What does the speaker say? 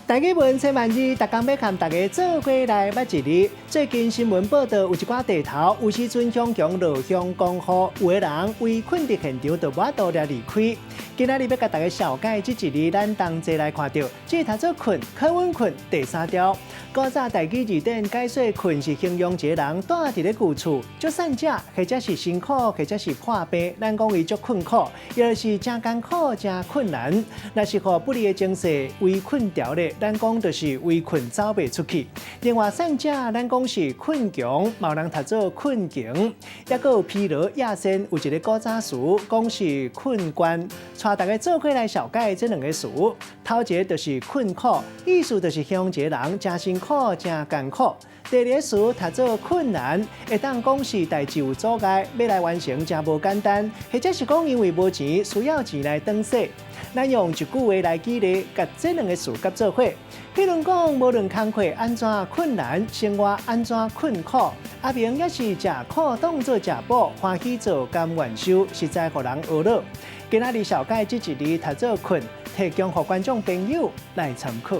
台語文千萬字，逐工欲共大家做伙來捌一字。最近新聞報道，有一寡地頭有時陣鄉強落鄉講雨，有的人圍困佇現場就無法度離開。今仔日欲共大家紹介這一字，咱同齊來看著，這讀做困，可穩困第三條。古早台語字典解說困是形容一个人蹛佇咧舊厝，足散食，或者是辛苦，或者是破病，咱講伊足困苦，抑是誠艱苦、誠困難。若是予不利的情勢圍困牢咧，咱講就是圍困走袂出去。另外散食，咱講是困窮，嘛有人讀做困窮，抑閣有疲勞亞仙，有一个古早詞講是困倦。帶大家做伙來紹介這兩个詞，頭一个就是困苦，意思就是形容一个人誠辛苦、誠艱苦。第二个詞讀做困難，會當講是代誌有阻礙，欲來完成誠無簡單，或者是講因為無錢，需要錢來轉洗。咱用一句話來舉例，共這兩個詞結做伙。譬如講，無論工課按怎困難，生活按怎困苦，阿明猶是食苦當做食補，歡喜做甘願受，實在予人懊惱。今仔日紹介這一字讀做困，提供予觀眾朋友來參考。